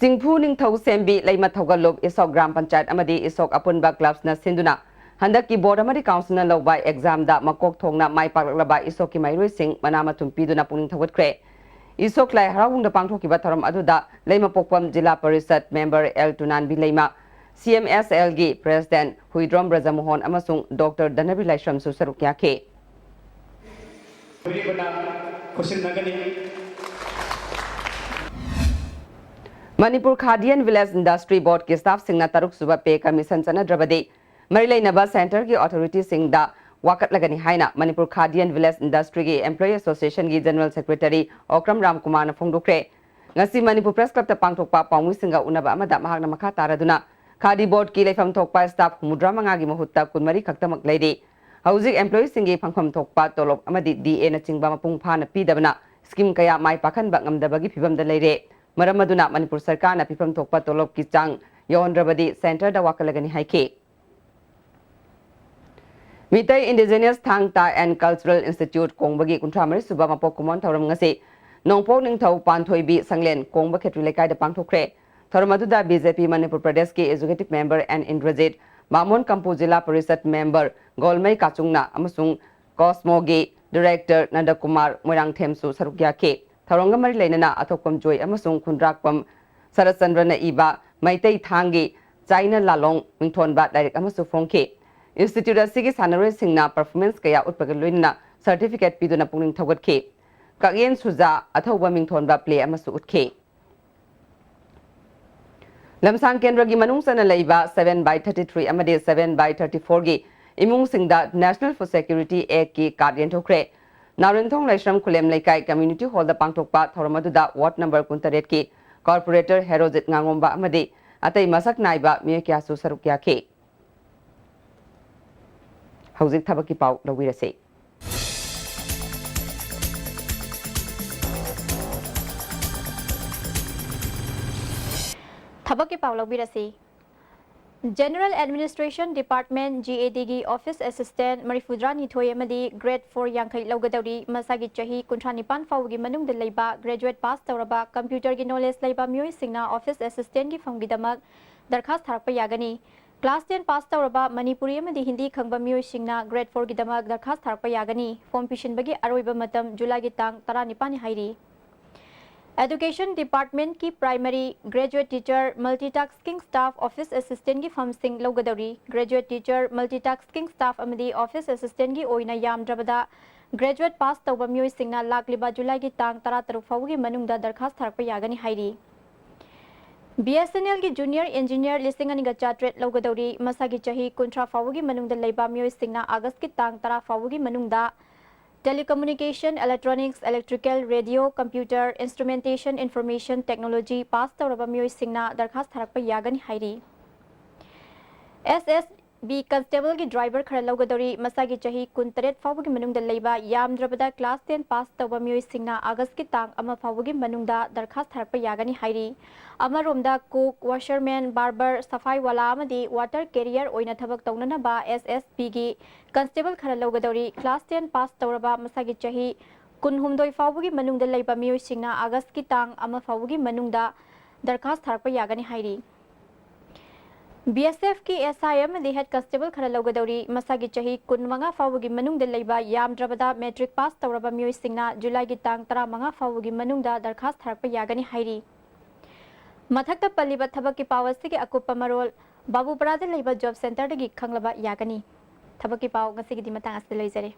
ꯆꯤꯡꯐꯨ ꯅꯤꯡꯊꯧ ꯁꯦꯝꯕꯤ, ꯂꯩꯃ ꯊꯧꯒꯜꯂꯨꯞ, ꯏꯁꯣꯛ ꯒ꯭ꯔꯥꯝ ꯄꯟꯆꯥꯌꯠ ꯑꯃꯗꯤ ꯏꯁꯣꯛ ꯑꯄꯨꯟꯕ clubsꯅ ꯁꯤꯟꯗꯨꯅ ꯍꯟꯗꯛꯀꯤ board ꯑꯃꯗꯤ councilꯅ ꯂꯧꯕ examꯗ ꯃꯀꯣꯛ ꯊꯣꯡꯅ ꯃꯥꯏ ꯄꯥꯛꯂꯛꯂꯕ ꯏꯁꯣꯛꯀꯤ ꯃꯍꯩꯔꯣꯏꯁꯤꯡ ꯃꯅꯥ ꯃꯊꯨꯝ ꯄꯤꯗꯨꯅ ꯄꯨꯛꯅꯤꯡ ꯊꯧꯒꯠꯈ꯭ꯔꯦ꯫ ꯏꯁꯣꯛ ꯂꯥꯏ ꯍꯔꯥꯎꯕꯨꯡꯗ ꯄꯥꯡꯊꯣꯛꯈꯤꯕ ꯊꯧꯔꯝ ꯑꯗꯨꯗ ꯂꯩꯃꯄꯣꯛꯄꯝ ꯖꯤꯂꯥ ꯄꯔꯤꯁꯠ member ꯑꯦꯜ ꯇꯨꯅꯥꯟꯕꯤ ꯂꯩꯃ, CMSLꯒꯤ president ꯍꯨꯏꯗ꯭ꯔꯣꯝ ꯕ꯭ꯔꯖꯃꯣꯍꯟ ꯑꯃꯁꯨꯡ Doctor ꯙꯅꯕꯤꯔ ꯂꯥꯏꯁ꯭ꯔꯝꯁꯨ ꯁꯔꯨꯛ ꯌꯥꯈꯤ꯫ ꯂꯣꯏꯅꯕꯅ ꯈꯨꯠꯁꯤꯟꯅꯒꯅꯤ꯫ Manipur Khadi and Village Industry Boardꯀꯤ staffꯁꯤꯡꯅ ꯇꯔꯨꯛꯁꯨꯕ pay commission ꯆꯠꯅꯗ꯭ꯔꯕꯗꯤ ꯃꯔꯤ ꯂꯩꯅꯕ centreꯒꯤ authorityꯁꯤꯡꯗ ꯋꯥꯀꯠꯂꯒꯅꯤ ꯍꯥꯏꯅ Manipur Khadi and Village Industryꯒꯤ Employee Associationꯒꯤ General Secretary Okram ꯔꯥꯝꯀꯨꯃꯥꯔꯅ ꯐꯣꯡꯗꯣꯛꯈ꯭ꯔꯦ꯫ ꯉꯁꯤ ꯃꯅꯤꯄꯨꯔ Press Clubꯇ ꯄꯥꯡꯊꯣꯛꯄ ꯄꯥꯎꯃꯤꯁꯤꯡꯒ ꯎꯅꯕ ꯑꯃꯗ ꯃꯍꯥꯛꯅ ꯃꯈꯥ ꯇꯥꯔꯗꯨꯅ, Khadi Boardꯀꯤ ꯂꯩꯐꯝ ꯊꯣꯛꯄ staff ꯍꯨꯝꯐꯨꯇꯔꯥ ꯃꯉꯥꯒꯤ ꯃꯍꯨꯠꯇ ꯀꯨꯟꯃꯔꯤ ꯈꯛꯇꯃꯛ ꯂꯩꯔꯤ꯫ ꯍꯧꯖꯤꯛ employeeꯁꯤꯡꯒꯤ ꯐꯪꯐꯝ ꯊꯣꯛꯄ ꯇꯣꯂꯣꯞ ꯑꯃꯗꯤ DAꯅꯆꯤꯡꯕ ꯃꯄꯨꯡ ꯐꯥꯅ ꯄꯤꯗꯕꯅ scheme ꯀꯌꯥ ꯃꯥꯏ ꯄꯥꯛꯍꯟꯕ ꯉꯝꯗꯕꯒꯤ ꯐꯤꯚꯝꯗ ꯂꯩꯔꯦ꯫ ꯃꯔꯝ ꯑꯗꯨꯅ ꯃꯅꯤꯄꯨꯔ ꯁꯔꯀꯥꯔꯅ ꯄꯤꯐꯝ ꯊꯣꯛꯄ ꯇꯣꯂꯣꯞꯀꯤ ꯆꯥꯡ ꯌꯧꯍꯟꯗ꯭ꯔꯕꯗꯤ centreꯗ ꯋꯥꯀꯠꯂꯒꯅꯤ ꯍꯥꯏꯈꯤ꯫ ꯃꯤꯇꯩ Indigenous ꯊꯥꯡ ꯇꯥ and Cultural Institute ꯀꯣꯡꯕꯒꯤ ꯀꯨꯟꯊ꯭ꯔꯥ ꯃꯔꯤ ꯁꯨꯕ ꯃꯄꯣꯛ ꯀꯨꯝꯑꯣꯟ ꯊꯧꯔꯝ ꯉꯁꯤ ꯅꯣꯡꯄꯣꯛ ꯅꯤꯡꯊꯧ ꯄꯥꯟꯊꯣꯏꯕꯤ ꯁꯪꯂꯦꯟ ꯀꯣꯡꯕ ꯈꯦꯇ꯭ꯔꯤ ꯂꯩꯀꯥꯏꯗ ꯄꯥꯡꯊꯣꯛꯈ꯭ꯔꯦ꯫ ꯊꯧꯔꯝ ꯑꯗꯨꯗ B J P ꯃꯅꯤꯄꯨꯔ ꯄ꯭ꯔꯗꯦꯁꯀꯤ Executive Member N Indranjit, ꯕꯥꯃꯣꯟ ꯀꯝꯄꯨ ꯖꯤꯂꯥ ꯄꯔꯤꯁꯠ member ꯒꯣꯜꯃꯩ ꯀꯥꯆꯨꯡꯅ ꯑꯃꯁꯨꯡ COSMOꯒꯤ Director ꯅꯟꯗꯀꯨꯃꯥꯔ ꯃꯣꯏꯔꯥꯡꯊꯦꯝꯁꯨ ꯁꯔꯨꯛ ꯌꯥꯈꯤ꯫ ꯊꯧꯔꯝꯒ ꯃꯔꯤ ꯂꯩꯅꯅ ꯑꯊꯣꯛꯄꯝ ꯖꯣꯏ ꯑꯃꯁꯨꯡ ꯈꯨꯟꯗ꯭ꯔꯥꯛꯄꯝ ꯁꯔꯠꯆꯟꯗ꯭ꯔꯅ ꯏꯕ ꯃꯩꯇꯩ ꯊꯥꯡꯒꯤ ꯆꯥꯏꯅ ꯂꯥꯂꯣꯡ ꯃꯤꯡꯊꯣꯟꯕ ꯂꯥꯏꯔꯤꯛ ꯑꯃꯁꯨ ꯐꯣꯡꯈꯤ꯫ Institute ꯑꯁꯤꯒꯤ ꯁꯥꯟꯅꯔꯣꯏꯁꯤꯡꯅ performance ꯀꯌꯥ ꯎꯠꯄꯒ ꯂꯣꯏꯅꯅ certificate ꯄꯤꯗꯨꯅ ꯄꯨꯛꯅꯤꯡ ꯊꯧꯒꯠꯈꯤ꯫ ꯀꯛꯌꯦꯟ ꯁꯨꯖꯥ ꯑꯊꯧꯕ ꯃꯤꯡꯊꯣꯟꯕ play ꯑꯃꯁꯨ ꯎꯠꯈꯤ꯫ ꯂꯝꯁꯥꯡ ꯀꯦꯟꯗ꯭ꯔꯒꯤ ꯃꯅꯨꯡ ꯆꯟꯅ ꯂꯩꯕ seven by thirty three ꯑꯃꯗꯤ seven by thirty four ꯒꯤ ꯏꯃꯨꯡꯁꯤꯡꯗ National Food Security Act ꯀꯤ card ꯌꯦꯟꯊꯣꯛꯈ꯭ꯔꯦ꯫ ꯅꯥꯎꯔꯦꯝꯊꯣꯡ ꯂꯥꯏꯁ꯭ꯔꯝ ꯈꯨꯂꯦꯝ ꯂꯩꯀꯥꯏ community hall ꯗ ꯄꯥꯡꯊꯣꯛꯄ ꯊꯧꯔꯝ ꯑꯗꯨꯗ ward number ꯀꯨꯟꯇꯔꯦꯠ ꯀꯤ corporator ꯍꯦꯔꯣꯖꯤꯠ ꯉꯥꯉꯣꯝꯕ ꯑꯃꯗꯤ ꯑꯇꯩ ꯃꯁꯛ ꯅꯥꯏꯕ ꯃꯤꯑꯣꯏ ꯀꯌꯥꯁꯨ ꯁꯔꯨꯛ ꯌꯥꯈꯤ꯫ ꯍꯧꯖꯤꯛ ꯊꯕꯛꯀꯤ ꯄꯥꯎ ꯂꯧꯕꯤꯔꯁꯤ꯫ ꯊꯕꯛꯀꯤ ꯄꯥꯎ ꯂꯧꯕꯤꯔꯁꯤ꯫ General Administration Department, G A D ꯒꯤ office assistant ꯃꯔꯤꯐꯨꯇꯔꯥꯅꯤꯊꯣꯏ ꯑꯃꯗꯤ grade four ꯌꯥꯡꯈꯩ ꯂꯧꯒꯗꯧꯔꯤ꯫ ꯃꯁꯥꯒꯤ ꯆꯍꯤ ꯀꯨꯟꯊ꯭ꯔꯥ ꯅꯤꯄꯥꯟ ꯐꯥꯎꯕꯒꯤ ꯃꯅꯨꯡꯗ ꯂꯩꯕ, graduate pass ꯇꯧꯔꯕ, computer ꯒꯤ knowledge ꯂꯩꯕ ꯃꯤꯑꯣꯏꯁꯤꯡꯅ office assistant ꯒꯤ ꯐꯝꯒꯤꯗꯃꯛ ꯗꯔꯈꯥꯁ ꯊꯥꯔꯛꯄ ꯌꯥꯒꯅꯤ꯫ Class ten pass ꯇꯧꯔꯕ, ꯃꯅꯤꯄꯨꯔꯤ ꯑꯃꯗꯤ ꯍꯤꯟꯗꯤ ꯈꯪꯕ ꯃꯤꯑꯣꯏꯁꯤꯡꯅ grade four ꯒꯤꯗꯃꯛ ꯗꯔꯈꯥꯁ ꯊꯥꯔꯛꯄ ꯌꯥꯒꯅꯤ꯫ Form ꯄꯤꯁꯤꯟꯕꯒꯤ ꯑꯔꯣꯏꯕ ꯃꯇꯝ ꯖꯨꯂꯥꯏꯒꯤ ꯇꯥꯡ ꯇꯔꯥꯅꯤꯄꯥꯟꯅꯤ ꯍꯥꯏꯔꯤ꯫ Education Department ꯀꯤ primary, graduate teacher, multitasking staff, office assistant ꯒꯤ ꯐꯝꯁꯤꯡ ꯂꯧꯒꯗꯧꯔꯤ꯫ Graduate teacher, multitasking staff ꯑꯃꯗꯤ office assistant ꯒꯤ ꯑꯣꯏꯅ ꯌꯥꯝꯗ꯭ꯔꯕꯗ graduate pass ꯇꯧꯕ ꯃꯤꯑꯣꯏꯁꯤꯡꯅ ꯂꯥꯛꯂꯤꯕ ꯖꯨꯂꯥꯏꯒꯤ ꯇꯥꯡ ꯇꯔꯥꯇꯔꯨꯛ ꯐꯥꯎꯕꯒꯤ ꯃꯅꯨꯡꯗ ꯗꯔꯈꯥꯁ ꯊꯥꯔꯛꯄ ꯌꯥꯒꯅꯤ ꯍꯥꯏꯔꯤ꯫ B S N L ꯒꯤ junior engineer ꯂꯤꯁꯤꯡ ꯑꯅꯤꯒ ꯆꯥꯇ꯭ꯔꯦꯠ ꯂꯧꯒꯗꯧꯔꯤ꯫ ꯃꯁꯥꯒꯤ ꯆꯍꯤ ꯀꯨꯟꯊ꯭ꯔꯥ ꯐꯥꯎꯕꯒꯤ ꯃꯅꯨꯡꯗ ꯂꯩꯕ ꯃꯤꯑꯣꯏꯁꯤꯡꯅ ꯑꯥꯒꯁꯀꯤ ꯇꯥꯡ ꯇꯔꯥ ꯐꯥꯎꯕꯒꯤ ꯃꯅꯨꯡꯗ telecommunication, electronics, electrical, radio, computer, instrumentation, information technology pass ꯇꯧꯔꯕ ꯃꯤꯑꯣꯏꯁꯤꯡꯅ ꯗꯔꯈꯥꯁ ꯊꯥꯔꯛꯄ ꯌꯥꯒꯅꯤ ꯍꯥꯏꯔꯤ꯫ S S B constable ꯒꯤ driver ꯈꯔ ꯂꯧꯒꯗꯧꯔꯤ꯫ ꯃꯁꯥꯒꯤ ꯆꯍꯤ ꯀꯨꯟꯇꯔꯦꯠ ꯐꯥꯎꯕꯒꯤ ꯃꯅꯨꯡꯗ ꯂꯩꯕ, ꯌꯥꯝꯗ꯭ꯔꯕꯗ class ten pass ꯇꯧꯕ ꯃꯤꯑꯣꯏꯁꯤꯡꯅ ꯑꯥꯒꯁꯀꯤ ꯇꯥꯡ ꯑꯃ ꯐꯥꯎꯕꯒꯤ ꯃꯅꯨꯡꯗ ꯗꯔꯈꯥꯁ ꯊꯥꯔꯛꯄ ꯌꯥꯒꯅꯤ ꯍꯥꯏꯔꯤ꯫ ꯑꯃꯔꯣꯝꯗ, cook, washerman, barber, ꯁꯐꯥꯏ ꯋꯥꯂꯥ ꯑꯃꯗꯤ water carrier ꯑꯣꯏꯅ ꯊꯕꯛ ꯇꯧꯅꯅꯕ S S B ꯒꯤ constable ꯈꯔ ꯂꯧꯒꯗꯧꯔꯤ꯫ Class ten pass ꯇꯧꯔꯕ, ꯃꯁꯥꯒꯤ ꯆꯍꯤ ꯀꯨꯟꯍꯨꯝꯗꯣꯏ ꯐꯥꯎꯕꯒꯤ ꯃꯅꯨꯡꯗ ꯂꯩꯕ ꯃꯤꯑꯣꯏꯁꯤꯡꯅ ꯑꯥꯒꯁꯀꯤ ꯇꯥꯡ ꯑꯃ ꯐꯥꯎꯕꯒꯤ ꯃꯅꯨꯡꯗ ꯗꯔꯈꯥꯁ ꯊꯥꯔꯛꯄ ꯌꯥꯒꯅꯤ ꯍꯥꯏꯔꯤ꯫ ꯕꯤ ꯑꯦꯁ ꯑꯦꯐꯀꯤ ꯑꯦꯁ ꯑꯥꯏ ꯑꯃꯗꯤ ꯍꯦꯗ ꯀꯟꯁꯇꯦꯕꯜ ꯈꯔ ꯂꯧꯒꯗꯧꯔꯤ꯫ ꯃꯁꯥꯒꯤ ꯆꯍꯤ ꯀꯨꯟꯃꯉꯥ ꯐꯥꯎꯕꯒꯤ ꯃꯅꯨꯡꯗ ꯂꯩꯕ, ꯌꯥꯝꯗ꯭ꯔꯕꯗ ꯃꯦꯇ꯭ꯔꯤꯛ ꯄꯥꯁ ꯇꯧꯔꯕ ꯃꯤꯑꯣꯏꯁꯤꯡꯅ ꯖꯨꯂꯥꯏꯒꯤ ꯇꯥꯡ ꯇꯔꯥꯃꯉꯥ ꯐꯥꯎꯕꯒꯤ ꯃꯅꯨꯡꯗ ꯗꯔꯈꯥꯁ ꯊꯥꯔꯛꯄ ꯌꯥꯒꯅꯤ ꯍꯥꯏꯔꯤ꯫ ꯃꯊꯛꯇ ꯄꯜꯂꯤꯕ ꯊꯕꯛꯀꯤ ꯄꯥꯎ ꯑꯁꯤꯒꯤ ꯑꯀꯨꯞꯄ ꯃꯔꯣꯜ ꯕꯥꯕꯨꯄꯔꯥꯗ ꯂꯩꯕ ꯖꯣꯕ ꯁꯦꯟꯇꯔꯗꯒꯤ ꯈꯪꯂꯕ ꯌꯥꯒꯅꯤ꯫ ꯊꯕꯛꯀꯤ ꯄꯥꯎ ꯉꯁꯤꯒꯤꯗꯤ ꯃꯇꯥꯡ ꯑꯁꯤꯗ ꯂꯣꯏꯖꯔꯦ꯫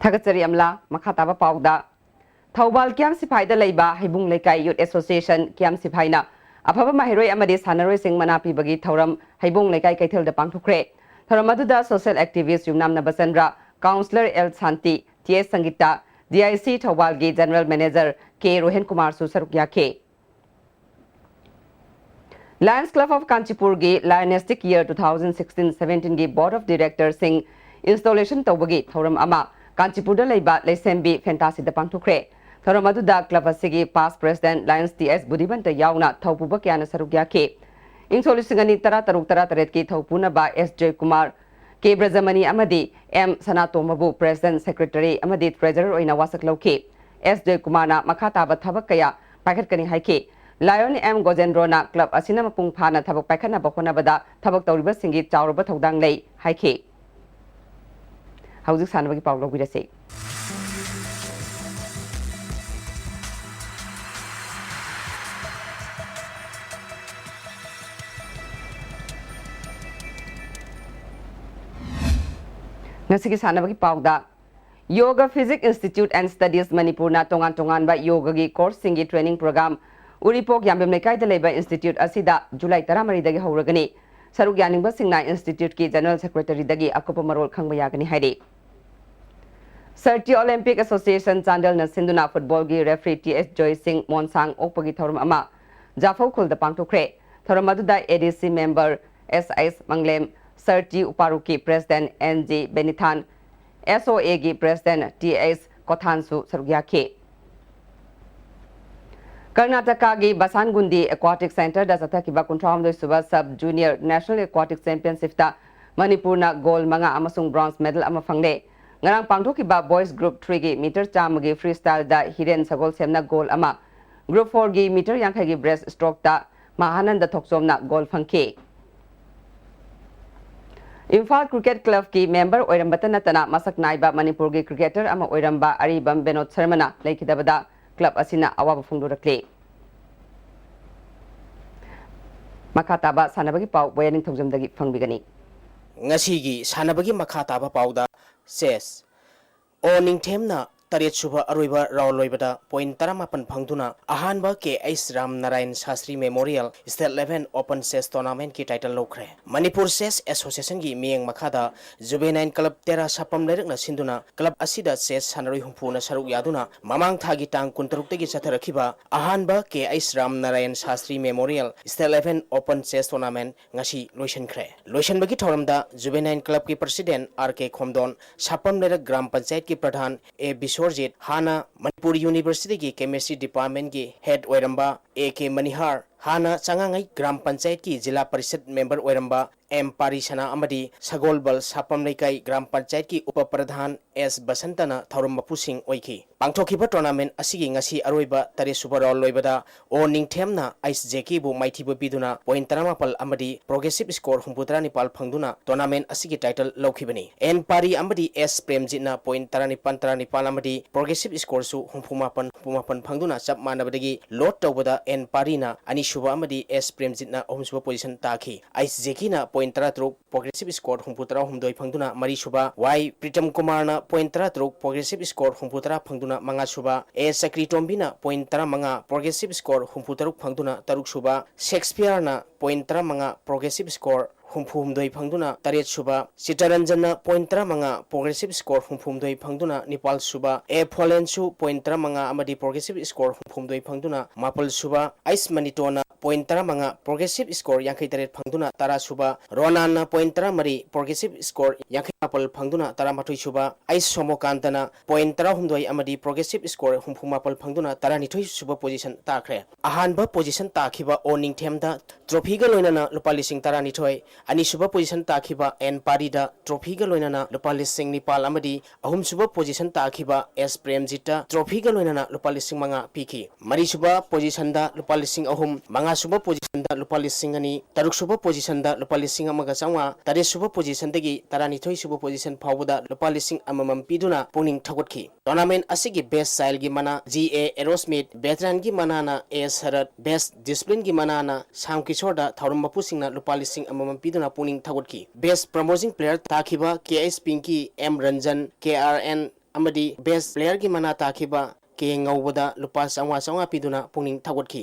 ꯊꯥꯒꯠꯆꯔꯤ ꯑꯝꯂꯥ꯫ ꯃꯈꯥ ꯇꯥꯕ ꯄꯥꯎꯗ, ꯊꯧꯕꯥꯜ ꯀꯤꯌꯥꯝ ꯁꯤꯐꯥꯏꯗ ꯂꯩꯕ ꯍꯩꯕꯨꯡ ꯂꯩꯀꯥꯏ ꯌꯨꯠ ꯑꯦꯁꯣꯁꯤꯌꯦꯁꯟ ꯀꯤꯌꯥꯝ ꯁꯤꯐꯥꯏꯅ ꯑꯐꯕ ꯃꯍꯩꯔꯣꯏ ꯑꯃꯗꯤ ꯁꯥꯟꯅꯔꯣꯏꯁꯤꯡ ꯃꯅꯥ ꯄꯤꯕꯒꯤ ꯊꯧꯔꯝ ꯍꯩꯕꯨꯡ ꯂꯩꯀꯥꯏ ꯀꯩꯊꯦꯜꯗ ꯄꯥꯡꯊꯣꯛꯈ꯭ꯔꯦ꯫ ꯊꯧꯔꯝ ꯑꯗꯨꯗ social activist Yumnam Nabachandra, councillor L Shanti, T S Sangita, D I C ꯊꯧꯕꯥꯜꯒꯤ ꯖꯦꯅꯔꯦꯜ ꯃꯦꯅꯦꯖꯔ ꯀꯦ ꯔꯣꯍꯟ ꯀꯨꯃꯥꯔꯁꯨ ꯁꯔꯨꯛ ꯌꯥꯈꯤ꯫ Lions Club of Kanchipurꯒꯤ Lionistic Year two thousand sixteen seventeen ꯒꯤ Board of Directorꯁꯤꯡ installation ꯇꯧꯕꯒꯤ ꯊꯧꯔꯝ ꯑꯃ ꯀꯥꯟꯆꯤꯄꯨꯔꯗ ꯂꯩꯕ ꯂꯩꯁꯦꯝꯕꯤ ꯐꯦꯟꯇꯥꯁꯤꯗ ꯄꯥꯡꯊꯣꯛꯈ꯭ꯔꯦ꯫ ꯊꯧꯔꯝ ꯑꯗꯨꯗ club ꯑꯁꯤꯒꯤ past president Lions ꯇꯤ ꯑꯦꯁ ꯕꯨꯙꯤꯃꯟꯇ ꯌꯥꯎꯅ ꯊꯧꯄꯨꯕ ꯀꯌꯥꯅ ꯁꯔꯨꯛ ꯌꯥꯈꯤ꯫ ꯏꯪ ꯁꯣꯛ ꯂꯤꯁꯤꯡ ꯑꯅꯤ ꯇꯔꯥ ꯇꯔꯨꯛ ꯇꯔꯥ ꯇꯔꯦꯠꯀꯤ ꯊꯧꯄꯨꯅꯕ ꯑꯦꯁ ꯖꯣꯏꯀꯨꯃꯥꯔ, ꯀꯦ ꯕ꯭ꯔꯖꯃꯅꯤ ꯑꯃꯗꯤ ꯑꯦꯝ ꯁꯅꯥꯇꯣꯝꯕꯕꯨ president, secretary ꯑꯃꯗꯤ treasurer ꯑꯣꯏꯅ ꯋꯥꯁꯛ ꯂꯧꯈꯤ꯫ ꯑꯦꯁ ꯖꯣꯏꯀꯨꯃꯥꯔꯅ ꯃꯈꯥ ꯇꯥꯕ ꯊꯕꯛ ꯀꯌꯥ ꯄꯥꯏꯈꯠꯀꯅꯤ ꯍꯥꯏꯈꯤ꯫ ꯂꯥꯌꯣꯟ ꯑꯦꯝ ꯒꯣꯖꯦꯟꯗ꯭ꯔꯣꯅ club ꯑꯁꯤꯅ ꯃꯄꯨꯡ ꯐꯥꯅ ꯊꯕꯛ ꯄꯥꯏꯈꯠꯅꯕ ꯍꯣꯠꯅꯕꯗ ꯊꯕꯛ ꯇꯧꯔꯤꯕꯁꯤꯡꯒꯤ ꯆꯥꯎꯔꯕ ꯊꯧꯗꯥꯡ ꯂꯩ ꯍꯥꯏꯈꯤ꯫ ꯍꯧꯖꯤꯛ ꯁꯥꯟꯅꯕꯒꯤ ꯄꯥꯎ ꯂꯧꯕꯤꯔꯁꯤ꯫ ꯉꯁꯤꯒꯤ ꯁꯥꯟꯅꯕꯒꯤ ꯄꯥꯎꯗ, Yoga Physics Institute and Studies ꯃꯅꯤꯄꯨꯔꯅ ꯇꯣꯉꯥꯟ ꯇꯣꯉꯥꯟꯕ ꯌꯣꯒꯒꯤ courseꯁꯤꯡꯒꯤ training program ꯎꯔꯤꯄꯣꯛ ꯌꯥꯝꯕꯦꯝ ꯂꯩꯀꯥꯏꯗ ꯂꯩꯕ institute ꯑꯁꯤꯗ ꯖꯨꯂꯥꯏ ꯇꯔꯥꯃꯔꯤꯗꯒꯤ ꯍꯧꯔꯒꯅꯤ꯫ ꯁꯔꯨꯛ ꯌꯥꯅꯤꯡꯕꯁꯤꯡꯅ instituteꯀꯤ general secretaryꯗꯒꯤ ꯑꯀꯨꯞꯄ ꯃꯔꯣꯜ ꯈꯪꯕ ꯌꯥꯒꯅꯤ ꯍꯥꯏꯔꯤ꯫ Sir T Olympic Association ꯆꯥꯟꯗꯦꯜꯅ ꯁꯤꯟꯗꯨꯅ footballꯒꯤ referee ꯇꯤ ꯑꯦꯁ ꯖꯣꯏꯁꯤꯡ ꯃꯣꯟꯁꯥꯡ ꯑꯣꯛꯄꯒꯤ ꯊꯧꯔꯝ ꯑꯃ ꯖꯥꯐꯧ ꯈꯨꯜꯗ ꯄꯥꯡꯊꯣꯛꯈ꯭ꯔꯦ꯫ ꯊꯧꯔꯝ ꯑꯗꯨꯗ ꯑꯦ ꯗꯤ ꯁꯤ member ꯑꯦꯁ ꯑꯩꯁ ꯃꯪꯂꯦꯝ, Sir T ꯎꯄꯥꯔꯨꯀꯤ president ꯑꯦꯟ ꯖꯤ ꯕꯦꯅꯤꯊꯥꯟ, ꯑꯦꯁ ꯑꯣ ꯑꯦꯒꯤ president ꯇꯤ ꯑꯩꯁ ꯀꯣꯊꯥꯟꯁꯨ ꯁꯔꯨꯛ ꯌꯥꯈꯤ꯫ ꯀꯔꯅꯥꯇꯀꯥꯒꯤ ꯕꯁꯥꯟꯒꯨꯟꯗꯤ Aquatic Centreꯗ ꯆꯠꯊꯈꯤꯕ ꯀꯨꯟꯊ꯭ꯔꯥꯍꯨꯝꯗꯣꯏ ꯁꯨꯕ Sub Junior National Aquatic Championshipꯇ ꯃꯅꯤꯄꯨꯔꯅ ꯒꯣꯜ ꯃꯉꯥ ꯑꯃꯁꯨꯡ ꯕ꯭ꯔꯣꯟꯖ ꯃꯦꯗꯜ ꯑꯃ ꯐꯪꯂꯦ꯫ ꯉꯔꯥꯡ ꯄꯥꯡꯊꯣꯛꯈꯤꯕ ꯕꯣꯏꯁ ꯒ꯭ꯔꯨꯞ ꯊ꯭ꯔꯤꯒꯤ ꯃꯤꯇꯔ ꯆꯥꯝꯃꯒꯤ ꯐ꯭ꯔꯤ ꯁ꯭ꯇꯥꯏꯜꯗ ꯍꯤꯔꯦꯟ ꯁꯒꯣꯜꯁꯦꯝꯅ ꯒꯣꯜ ꯑꯃ, ꯒ꯭ꯔꯨꯞ ꯐꯣꯔꯒꯤ ꯃꯤꯇꯔ ꯌꯥꯡꯈꯩꯒꯤ ꯕ꯭ꯔꯦꯁ ꯁ꯭ꯇ꯭ꯔꯣꯛꯇ ꯃꯍꯥꯅꯟꯗ ꯊꯣꯛꯆꯣꯝꯅ ꯒꯣꯜ ꯐꯪꯈꯤ꯫ ꯏꯝꯐꯥꯜ ꯀ꯭ꯔꯤꯀꯦꯠ ꯀ꯭ꯂꯕꯀꯤ ꯃꯦꯝꯕꯔ ꯑꯣꯏꯔꯝꯕꯇ ꯅꯠꯇꯅ ꯃꯁꯛ ꯅꯥꯏꯕ ꯃꯅꯤꯄꯨꯔꯒꯤ ꯀ꯭ꯔꯤꯀꯦꯇꯔ ꯑꯃ ꯑꯣꯏꯔꯝꯕ ꯑꯔꯤꯕꯝ ꯕꯤꯅꯣꯗ ꯁꯔꯃꯅ ꯂꯩꯈꯤꯗꯕꯗ ꯀ꯭ꯂꯕ ꯑꯁꯤꯅ ꯑꯋꯥꯕ ꯐꯣꯡꯗꯣꯔꯛꯂꯤ꯫ ꯃꯈꯥ ꯇꯥꯕ ꯁꯥꯟꯅꯕꯒꯤ ꯄꯥꯎ ꯕꯣꯌꯥ ꯅꯤꯡꯊꯧꯖꯝꯗꯒꯤ ꯐꯪꯕꯤꯒꯅꯤ꯫ ꯉꯁꯤꯒꯤ ꯁꯥꯟꯅꯕꯒꯤ ꯃꯈꯥ ꯇꯥꯕ ꯄꯥꯎꯗ ꯆꯦꯁ꯫ ꯑꯣ ꯅꯤꯡꯊꯦꯝꯅ ꯇꯔꯦꯠ ꯁꯨꯕ ꯑꯔꯣꯏꯕ ꯔꯥꯎꯟ ꯂꯣꯏꯕꯗ ꯄꯣꯏꯟ ꯇꯔꯥꯃꯥꯄꯟ ꯐꯪꯗꯨꯅ ꯑꯍꯥꯟꯕ K H Ram Narayan Shastri memorial state level open chess ꯇꯣꯔꯅꯥꯃꯦꯟꯠꯀꯤ ꯇꯥꯏꯇꯜ ꯂꯧꯈ꯭ꯔꯦ꯫ ꯃꯅꯤꯄꯨꯔ ꯆꯦꯁ ꯑꯦꯁꯣꯁꯤꯌꯦꯁꯟꯒꯤ ꯃꯤꯠꯌꯦꯡ ꯃꯈꯥꯗ ꯖꯨꯕꯦꯅꯥꯏꯟ ꯀ꯭ꯂꯕ ꯇꯦꯔꯥ ꯁꯥꯄꯝ ꯂꯩꯔꯛꯅ ꯁꯤꯟꯗꯨꯅ ꯀ꯭ꯂꯕ ꯑꯁꯤꯗ ꯆꯦꯁ ꯁꯥꯟꯅꯔꯣꯏ ꯍꯨꯝꯐꯨꯅ ꯁꯔꯨꯛ ꯌꯥꯗꯨꯅ ꯃꯃꯥꯡ ꯊꯥꯒꯤ ꯇꯥꯡ ꯀꯨꯟꯇꯔꯨꯛꯇꯒꯤ ꯆꯠꯊꯔꯛꯈꯤꯕ ꯑꯍꯥꯟꯕ K H Ram Narayan Shastri memorial state level open chess tournament ꯉꯁꯤ ꯂꯣꯏꯁꯤꯟꯈ꯭ꯔꯦ꯫ ꯂꯣꯏꯁꯤꯟꯕꯒꯤ ꯊꯧꯔꯝꯗ ꯖꯨꯕꯦꯅꯥꯏꯟ ꯀ꯭ꯂꯕꯀꯤ ꯄ꯭ꯔꯁꯤꯗꯦꯟꯠ ꯑꯥꯔ ꯀꯦ ꯈꯣꯝꯗꯣꯟ, ꯁꯥꯄꯝ ꯂꯩꯔꯛ ꯒ꯭ꯔꯥꯝ ꯄꯟꯆꯥꯌꯠꯀꯤ ꯄ꯭ꯔꯙꯥꯟ ꯑꯦ ꯕꯤꯁꯣꯔꯖꯤꯠ, ꯍꯥꯟꯅ ꯃꯅꯤꯄꯨꯔ ꯌꯨꯅꯤꯚꯔꯁꯤꯇꯤꯒꯤ ꯀꯦꯃꯤꯁꯇ꯭ꯔꯤ ꯗꯤꯄꯥꯔꯠꯃꯦꯟꯠꯀꯤ ꯍꯦꯗ ꯑꯣꯏꯔꯝꯕ ꯑꯦ ꯀꯦ ꯃꯅꯤꯍꯥꯔ, ꯍꯥꯟꯅ ꯆꯉꯥꯡꯉꯩ ꯒ꯭ꯔꯥꯝ ꯄꯟꯆꯥꯌꯠꯀꯤ ꯖꯤꯂꯥ ꯄꯔꯤꯁꯗ ꯃꯦꯝꯕꯔ ꯑꯣꯏꯔꯝꯕ ꯑꯦꯝ ꯄꯥꯔꯤꯁꯅꯥ ꯑꯃꯗꯤ ꯁꯒꯣꯜꯕꯜ ꯁꯥꯄꯝ ꯂꯩꯀꯥꯏ ꯒ꯭ꯔꯥꯝ ꯄꯟꯆꯥꯌꯠꯀꯤ ꯎꯄ ꯄ꯭ꯔꯙꯥꯟ ꯑꯦꯁ ꯕꯁꯟꯇꯅ ꯊꯧꯔꯝ ꯃꯄꯨꯁꯤꯡ ꯑꯣꯏꯈꯤ꯫ ꯄꯥꯡꯊꯣꯛꯈꯤꯕ ꯇꯣꯔꯅꯥꯃꯦꯟꯠ ꯑꯁꯤꯒꯤ ꯉꯁꯤ ꯑꯔꯣꯏꯕ ꯇꯔꯦꯠ ꯁꯨꯕ ꯔꯥꯎꯟ ꯂꯣꯏꯕꯗ ꯑꯣ ꯅꯤꯡꯊꯦꯝꯅ ꯑꯩꯆ ꯖꯦ ꯀꯦꯕꯨ ꯃꯥꯏꯊꯤꯕ ꯄꯤꯗꯨꯅ ꯄꯣꯏꯟ ꯇꯔꯥꯃꯥꯄꯜ ꯑꯃꯗꯤ ꯄ꯭ꯔꯣꯒ꯭ꯔꯦꯁꯤꯞ ꯁ꯭ꯀꯣꯔ ꯍꯨꯝꯐꯨꯇꯔꯥ ꯅꯤꯄꯥꯜ ꯐꯪꯗꯨꯅ ꯇꯣꯔꯅꯥꯃꯦꯟꯠ ꯑꯁꯤꯒꯤ ꯇꯥꯏꯇꯜ ꯂꯧꯈꯤꯕꯅꯤ꯫ ꯑꯦꯟ ꯄꯥꯔꯤ ꯑꯃꯗꯤ ꯑꯦꯁ ꯄ꯭ꯔꯦꯝꯖꯤꯠꯅ ꯄꯣꯏꯟ ꯇꯔꯥꯅꯤꯄꯥꯜ ꯇꯔꯥꯅꯤꯄꯥꯜ ꯑꯃꯗꯤ ꯄ꯭ꯔꯣꯒ꯭ꯔꯦꯁꯤꯞ ꯁ꯭ꯀꯣꯔꯁꯨ ꯍꯨꯝꯐꯨꯃꯥꯄꯜ ꯍꯨꯝꯐꯨꯃꯥꯄꯜ ꯐꯪꯗꯨꯅ ꯆꯞ ꯃꯥꯟꯅꯕꯗꯒꯤ ꯂꯣꯗ ꯇꯧꯕꯗ ꯑꯦꯟ ꯄꯥꯔꯤꯅ ꯑꯅꯤꯁꯨꯕ ꯑꯃꯗꯤ ꯑꯦꯁ ꯄ꯭ꯔꯦꯝꯖꯤꯠꯅ ꯑꯍꯨꯝꯁꯨꯕ ꯄꯣꯖꯤꯁꯟ ꯇꯥꯈꯤ꯫ ꯑꯩꯆ ꯖꯦ ꯀꯦꯅ ꯄꯣꯏꯟ ꯇꯔꯥꯇꯔꯨꯛ, ꯄ꯭ꯔꯣꯒ꯭ꯔꯦꯁꯤꯞ ꯁ꯭ꯀꯣꯔ ꯍꯨꯝꯐꯨꯇꯔꯥ ꯍꯨꯝꯗꯣꯏ ꯐꯪꯗꯨꯅ ꯃꯔꯤꯁꯨꯕ, ꯋꯥꯏ ꯄ꯭ꯔꯤꯇꯝ ꯀꯨꯃꯥꯔꯅ ꯄꯣꯏꯟ ꯇꯔꯥꯇꯔꯨꯛ, ꯄ꯭ꯔꯣꯒ꯭ꯔꯦꯁꯤꯞ ꯁ꯭ꯀꯣꯔ ꯍꯨꯝꯐꯨꯇꯔꯥ ꯐꯪꯗꯨꯅ ꯃꯉꯥꯁꯨꯕ, ꯑꯦ ꯆꯀ꯭ꯔꯤ ꯇꯣꯝꯕꯤꯅ ꯄꯣꯏꯟ ꯇꯔꯥꯃꯉꯥ, ꯄ꯭ꯔꯣꯒ꯭ꯔꯦꯁꯤꯞ ꯁ꯭ꯀꯣꯔ ꯍꯨꯝꯐꯨꯇꯔꯨꯛ ꯐꯪꯗꯨꯅ ꯇꯔꯨꯛꯁꯨꯕ, ꯁꯦꯛꯁꯄꯤꯌꯔꯅ ꯄꯣꯏꯟ ꯇꯔꯥꯃꯉꯥ, ꯄ꯭ꯔꯣꯒ꯭ꯔꯦꯁꯤꯞ ꯁ꯭ꯀꯣꯔ ꯍꯨꯝꯐꯨꯍꯨꯝꯗꯣꯏ ꯐꯪꯗꯨꯅ ꯇꯔꯦꯠꯁꯨꯕ, ꯆꯤꯇꯔꯟꯖꯟꯅ ꯄꯣꯏꯟ ꯇꯔꯥꯃꯉꯥ, ꯄ꯭ꯔꯣꯒ꯭ꯔꯦꯁꯤꯞ ꯁ꯭ꯀꯣꯔ ꯍꯨꯝꯐꯨꯍꯨꯝꯗꯣꯏ ꯐꯪꯗꯨꯅ ꯅꯤꯄꯥꯜꯁꯨꯕ, ꯑꯦ ꯐꯣꯂꯦꯟꯁꯨ ꯄꯣꯏꯟ ꯇꯔꯥꯃꯉꯥ ꯑꯃꯗꯤ ꯄ꯭ꯔꯣꯒ꯭ꯔꯦꯁꯤꯞ ꯁ꯭ꯀꯣꯔ ꯍꯨꯝꯗꯣꯏ ꯐꯪꯗꯨꯅ ꯃꯥꯄꯜ ꯁꯨꯕ, ꯑꯩꯁ ꯃꯅꯤꯇꯣꯅ point ꯇꯔꯥꯃꯉꯥ, progressive score ꯌꯥꯡꯈꯩ ꯇꯔꯦꯠ ꯐꯪꯗꯨꯅ ꯇꯔꯥ ꯁꯨꯕ, ꯔꯣꯅꯥꯟꯅ point ꯇꯔꯥꯃꯔꯤ, progressive score ꯌꯥꯡꯈꯩ ꯃꯥꯄꯜ ꯐꯪꯗꯨꯅ ꯇꯔꯥꯃꯥꯊꯣꯏ ꯁꯨꯕ, ꯑꯩꯁ ꯁꯣꯃꯣꯀꯥꯟꯇꯅ point ꯇꯔꯥꯍꯨꯝꯗꯣꯏ ꯑꯃꯗꯤ progressive score ꯍꯨꯝꯐꯨ ꯃꯥꯄꯜ ꯐꯪꯗꯨꯅ ꯇꯔꯥꯅꯤꯊꯣꯏ ꯁꯨꯕ position ꯇꯥꯈ꯭ꯔꯦ꯫ ꯑꯍꯥꯟꯕ position ꯇꯥꯈꯤꯕ ꯑꯣ ꯅꯤꯡꯊꯦꯝꯗ trophyꯒ ꯂꯣꯏꯅꯅ ꯂꯨꯄꯥ ꯂꯤꯁꯤꯡ ꯇꯔꯥꯅꯤꯊꯣꯏ, ꯑꯅꯤꯁꯨꯕ position ꯇꯥꯈꯤꯕ ꯑꯦꯟ ꯄꯥꯔꯤꯗ trophyꯒ ꯂꯣꯏꯅꯅ ꯂꯨꯄꯥ ꯂꯤꯁꯤꯡ ꯅꯤꯄꯥꯜ ꯑꯃꯗꯤ ꯑꯍꯨꯝꯁꯨꯕ position ꯇꯥꯈꯤꯕ ꯑꯦꯁ ꯄ꯭ꯔꯦꯝꯖꯤꯠꯇ trophyꯒ ꯂꯣꯏꯅꯅ ꯂꯨꯄꯥ ꯂꯤꯁꯤꯡ ꯃꯉꯥ ꯄꯤꯈꯤ꯫ ꯃꯔꯤꯁꯨꯕ positionꯗ ꯂꯨꯄꯥ ꯂꯤꯁꯤꯡ ꯑꯍꯨꯝ, ꯃꯉꯥꯁꯨꯕ positionꯗ ꯂꯨꯄꯥ ꯂꯤꯁꯤꯡ ꯑꯅꯤ, ꯇꯔꯨꯛꯁꯨꯕ positionꯗ ꯂꯨꯄꯥ ꯂꯤꯁꯤꯡ ꯑꯃꯒ ꯆꯥꯝꯃꯉꯥ, ꯇꯔꯦꯠꯁꯨꯕ positionꯗꯒꯤ ꯇꯔꯥꯅꯤꯊꯣꯏꯁꯨꯕ position ꯐꯥꯎꯕꯗ ꯂꯨꯄꯥ ꯂꯤꯁꯤꯡ ꯑꯃꯃꯝ ꯄꯤꯗꯨꯅ ꯄꯨꯛꯅꯤꯡ ꯊꯧꯒꯠꯈꯤ꯫ Tournament ꯑꯁꯤꯒꯤ best childꯒꯤ ꯃꯅꯥ ꯖꯤ ꯑꯦ ꯑꯦꯔꯣꯁꯃꯤꯠ, veteranꯒꯤ ꯃꯅꯥꯅ ꯑꯦ ꯁꯔꯠ, best disciplineꯒꯤ ꯃꯅꯥꯅ ꯁꯥꯝ ꯀꯤꯁꯣꯔꯗ ꯊꯧꯔꯝ ꯃꯄꯨꯁꯤꯡꯅ ꯂꯨꯄꯥ ꯂꯤꯁꯤꯡ ꯑꯃꯃꯝ ꯄꯤꯗꯨꯅ ꯄꯨꯛꯅꯤꯡ ꯊꯧꯒꯠꯈꯤ꯫ Best promising player ꯇꯥꯈꯤꯕ ꯀꯦ ꯑꯩꯁ Pinki, M Ranjan, K R N ꯑꯃꯗꯤ best playerꯒꯤ ꯃꯅꯥ ꯇꯥꯈꯤꯕ ꯀꯦ ꯉꯧꯕꯗ ꯂꯨꯄꯥ ꯆꯥꯝꯃꯉꯥ ꯆꯥꯝꯃꯉꯥ ꯄꯤꯗꯨꯅ ꯄꯨꯛꯅꯤꯡ ꯊꯧꯒꯠꯈꯤ꯫